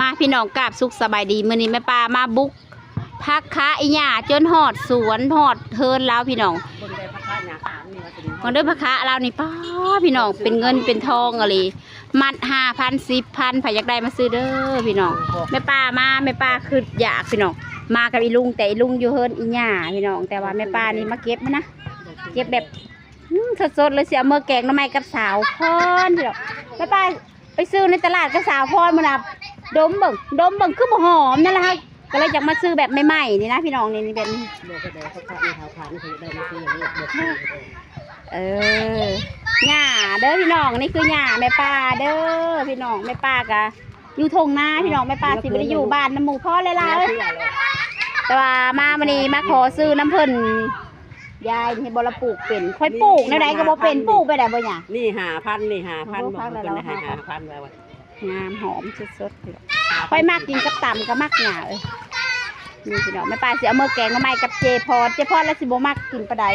ມາພີ່ນ້ອງ ກາບສຸກສະບາຍດີ. ມື້ນີ້ແມ່ປ້າມາບຸກຜັກຂະອີ່ຫຍ້າຈົນຮອດສວນຮອດເຮືອນລາວພີ່ນ້ອງ. ເບິ່ງເດີຜັກຂະລາວນີ້ ປ້າພີ່ນ້ອງ ເປັນເງິນເປັນທອງອີ່ຫຼີ. ມັດຫ້າພັນ ສິບພັນ ໃຜຢາກໄດ້ມາຊື້ເດີພີ່ນ້ອງ. ແມ່ປ້າມາ ແມ່ປ້າຄຶດຢາກພີ່ນ້ອງ. ມາກັບອີລຸງ ແຕ່ອີລຸງຢູ່ເຮືອນອີ່ຫຍ້າພີ່ນ້ອງ. ແຕ່ວ່າແມ່ປ້ານີ້ມາເກັບຫັ້ນນະ ເກັບແບບ ອືມ ສົດໆເລີຍ ຊິເອົາເມືອແກງໜໍ່ໄມ້ກັບສາວພອນພີ່ນ້ອງ. ແມ່ປ້າໄປຊື້ໃນຕະຫຼາດກັບສາວພອນມື້ນະ ດົມເບິ່ງ ດົມເບິ່ງຄືບໍ່ຫອມ ນັ້ນລະ ກໍເລີຍຢາກມາຊື້ແບບໃໝ່ໆນີ້ນະພີ່ນ້ອງ. ນີ້ ນີ້ແບບນີ້ ບໍ່ ກໍໄດ້ເຂົາຂາຍໃຫ້ເຮົາ ຂາຍໃຫ້ເຂົາ ໄດ້ມາຊື້ອັນນີ້ ບໍ່ຊື້. ເອີ ຫຍ້າເດີພີ່ນ້ອງ ນີ້ຄືຫຍ້າແມ່ປ້າເດີພີ່ນ້ອງ. ແມ່ປ້າກະຢູ່ທົ່ງນາພີ່ນ້ອງ ແມ່ປ້າຊິບໍ່ໄດ້ຢູ່ບ້ານນຳໝູ່ພໍແລ້ວລະເອີຍ. ແຕ່ວ່າມາມື້ນີ້ມາຂໍຊື້ນຳເພິ່ນ. ຍາຍເຮັດບໍ່ລະ ປູກເປັນ? ຂ້ອຍປູກແນວໃດກໍບໍ່ເປັນ. ປູກໄປໄດ້ບໍ່ຫຍັງ? ນີ້ຫ້າພັນ ນີ້ຫ້າພັນ ເບິ່ງ ເພິ່ນໃຫ້ຫ້າພັນວ່າ ງາມຫອມສົດໆ. ຂ້ອຍມັກກິນກັບຕຳ ກໍມັກຫຍ້າເອີຍ. ນີ້ພີ່ນ້ອງ ແມ່ປ້າຊິເອົາເມືອແກງໜໍ່ໄມ້ກັບເຈພອນ. ເຈພອນລະຊິບໍ່ມັກກິນປານໃດ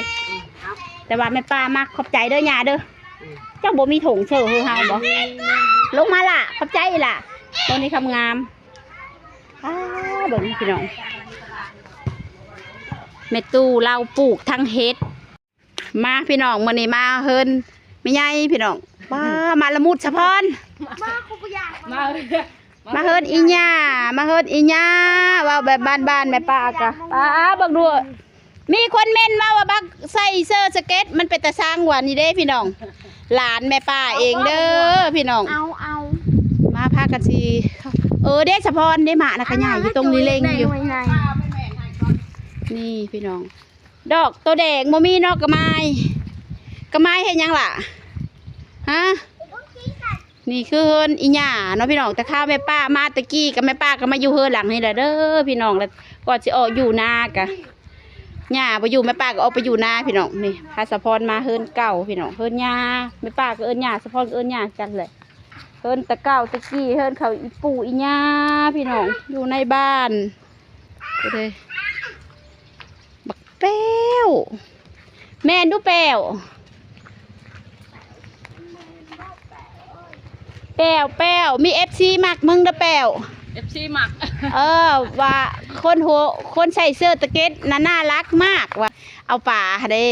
ແຕ່ວ່າແມ່ປ້າມັກ. ຂອບໃຈເດີຫຍ້າເດີ. ເຈົ້າບໍ່ມີຖົງເສີເຮີເຮົາບໍ່? ລົງມາລະ ຂອບໃຈອີ່ຫຼະ. ໂຕນີ້ຄຳງາມ. ອ້າ ເບິ່ງພີ່ນ້ອງ ແມ່ຕູ້ລາວປູກທັງເຫັດ. ມາພີ່ນ້ອງ ມື້ນີ້ມາເຮືອນແມ່ໃຫຍ່ພີ່ນ້ອງ. ປ້າ ມາລະມຸດສະພອນ ມາ ມາ ມາເຮືອນອີ່ຫຍ້າ ມາເຮືອນອີ່ຫຍ້າ. ເວົ້າແບບບ້ານໆ ແມ່ປ້າກະ ປ້າ ເບິ່ງດູ ມີຄົນເມັ້ນເວົ້າວ່າບັກໃສ່ເສື້ອສະເກັດ ມັນເປັນຕາຊັງວ່າ. ນີ້ເດ້ພີ່ນ້ອງ ຫຼານແມ່ປ້າເອງເດີພີ່ນ້ອງ. ເອົາ ເອົາ ມາພາກັນຊິ ເອີ ເດ້ສະພອນເດ້ ໝາກນະກະໃຫຍ່ຢູ່ ຕົງລີເລັງຢູ່. ນີ້ພີ່ນ້ອງ ດອກໂຕແດງບໍ່ມີເນາະ. ກະໝ່າຍ ກະໝ່າຍເຮັດຫຍັງລະ ຮະ? ນີ້ຄືເຮືອນອີ່ຫຍ້າເນາະພີ່ນ້ອງ. ແຕ່ຄາວແມ່ປ້າມາແຕ່ກີ້ ກັບແມ່ປ້າກໍມາຢູ່ເຮືອນຫຼັງນີ້ແຫຼະເດີພີ່ນ້ອງ. ແລ້ວກ່ອນຊິອອກຢູ່ນາກະ ຫຍ້າບໍ່ຢູ່ ແມ່ປ້າກໍອອກໄປຢູ່ນາພີ່ນ້ອງ. ນີ້ພາສາພອນມາເຮືອນເກົ່າພີ່ນ້ອງ ເຮືອນຫຍ້າ. ແມ່ປ້າກໍເອີ້ນຫຍ້າ ສາພອນກໍເອີ້ນຫຍ້າຄືກັນແຫຼະ. ເຮືອນແຕ່ເກົ່າແຕ່ກີ້ ເຮືອນເຂົາອີ່ປູ່ອີ່ຍ່າພີ່ນ້ອງ ຢູ່ໃນບ້ານ. ເດີ ບັກແປ້ວ ແມ່ນດູແປ້ວ ແປ້ວ ແປ້ວ ມີເອັຟຊີມັກມຶງເດີແປ້ວ ເອັຟຊີມັກ ເອີ ວ່າຄົນຫົວ ຄົນໃສ່ເສື້ອສະເກັດນັ້ນໜ້າຮັກມາກວ່າ ເອົາປາຫັ້ນເດ້.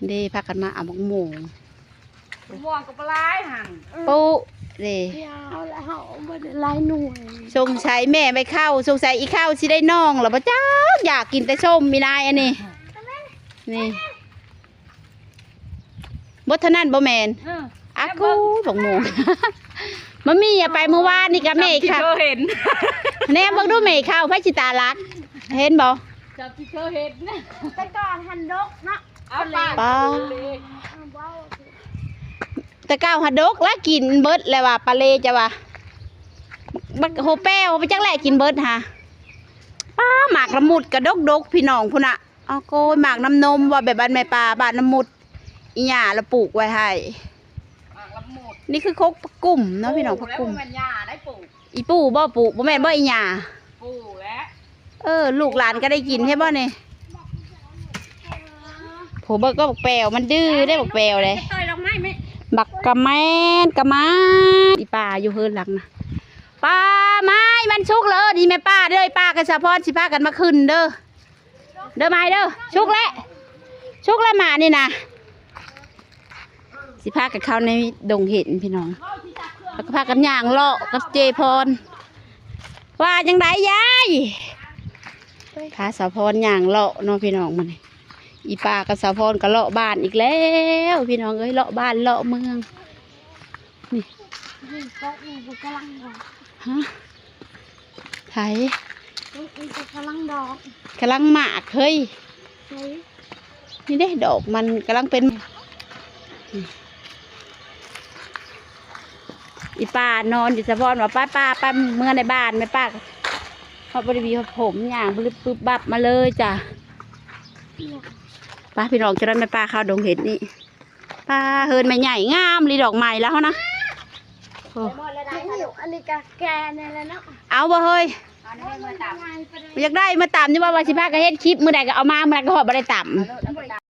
ເດ້ ພາກັນມາເອົາໝາກໂມງ ໝາກມ່ວງກໍບໍ່ຫຼາຍຫັ້ນ ປຸເດ້ ເອົາລະ ເຮົາບໍ່ໄດ້ຫຼາຍໜ່ວຍ. ສົງໄສແມ່ໄວ້ເຂົ້າ ສົງໄສອີເຂົ້າຊິໄດ້ນ້ອງລະບໍ່ຈັກ ຢາກກິນແຕ່ສົ້ມອີນາຍອັນນີ້. ນີ້ ບໍ່ເທົ່ານັ້ນບໍ່ແມ່ນ ເອີ ອາກູ ບັກໂມງ ມາມີຫຍັງໄປມື້ວານນີ້ກະແມ່ເຂົ້າ ເຫັນ ແນມເບິ່ງດູແມ່ເຂົ້າ ໃຜຊິຕາລັກ ເຫັນບໍ່ ຈັບທີ່ເຄີຍເຫັນ ແຕ່ກ່ອນຫັ້ນດົກເນາະ ເອົາປາ ປາ ແຕ່ເກົ່າຫາດົກລະ ກິນເບິດແລ້ວວ່າ ປາເລຈະວ່າ ບັກຫົວແປ້ວໄປຈັກແຫຼະ ກິນເບິດຫາ. ປ້າ ໝາກລະມຸດກະດົກໆ ພີ່ນ້ອງພຸ້ນນະ. ເອົາໂກຍ ໝາກນ້ຳນົມວ່າ ແບບບ້ານແມ່ປ້າ ບ້ານລະມຸດ ອີ່ຍ່າລະປູກໄວ້ໃຫ້. ໝາກລະມຸດ ນີ້ຄືຄົກຜັກກຸ້ມເນາະພີ່ນ້ອງ ຜັກກຸ້ມ ແມ່ນຫຍ້າໄດ້ປູກ ອີປູ່ບໍ່ປູກ ບໍ່ແມ່ນບໍ່ ອີ່ຍ່າ ປູກແຫຼະ. ເອີ ລູກຫຼານກໍໄດ້ກິນໃຊ່ບໍ່ນີ້? ໂຫ ເບິ່ງກໍບັກແປ້ວ ມັນດື້ເດ້ບັກແປ້ວເດ້. ບັກກະແມ່ນກະມາ ອີປ້າຢູ່ເຮືອນຫຼັງນະ. ປ້າ ໄມ້ມັນສຸກແລ້ວ ເອີ້ນອີແມ່ປ້າເດີ ປ້າກັບສາວພອນຊິພາກັນມາຂຶ້ນເດີ. ເດີ ມາເດີ ສຸກແລ້ວ ສຸກແລ້ວໝາກນີ້ນະ. ຊິພາກັນເຂົ້າໃນດົງເຫັນພີ່ນ້ອງ ແລ້ວກໍພາກັນຍ່າງເລາະກັບເຈພອນ. ວ່າຈັ່ງໃດຍາຍ? ພາສາວພອນຍ່າງເລາະເນາະພີ່ນ້ອງ. ມື້ນີ້ອີປ້າກັບສາວພອນກໍເລາະບ້ານອີກແລ້ວພີ່ນ້ອງເອີຍ ເລາະບ້ານເລາະເມືອງ. ນີ້ ນີ້ກໍອີກກຳລັງດອກ. ຮະ? ໃຜ? ກໍອີກກຳລັງດອກ ກຳລັງໝາກເຮີ້ຍ. ໃຜ? ນີ້ເດ້ ດອກມັນກຳລັງເປັນ. ອີປ້ານອນຢູ່ ສາວພອນວ່າ ໄປປ້າ ໄປເມືອໃນບ້ານ. ແມ່ປ້າເຂົາບໍ່ໄດ້ຫວີຜົມ ຍ່າງບຶບບຶບບັບມາເລີຍຈ້ະ. ໄປພີ່ນ້ອງ ຈະໄດ້ແມ່ປ້າເຂົ້າດົງເຫັນນີ້. ປ້າ ເຮືອນແມ່ໃຫຍ່ງາມອີ່ຫຼີ ດອກໄມ້ລາວຫັ້ນນະ. ໂອ້ ອັນນີ້ກະແກ່ແນ່ແລ້ວເນາະ. ເອົາບໍ່ເຮີ້ຍ? ເອົາແນ່ ເມືອຕຳ ຢາກໄດ້ມາຕຳນີ້ວ່າ ວ່າຊິພາກັນເຮັດຄລິບ ມື້ໃດກໍເອົາມາ ມື້ໃດກໍຮອດບໍ່ໄດ້ຕຳ.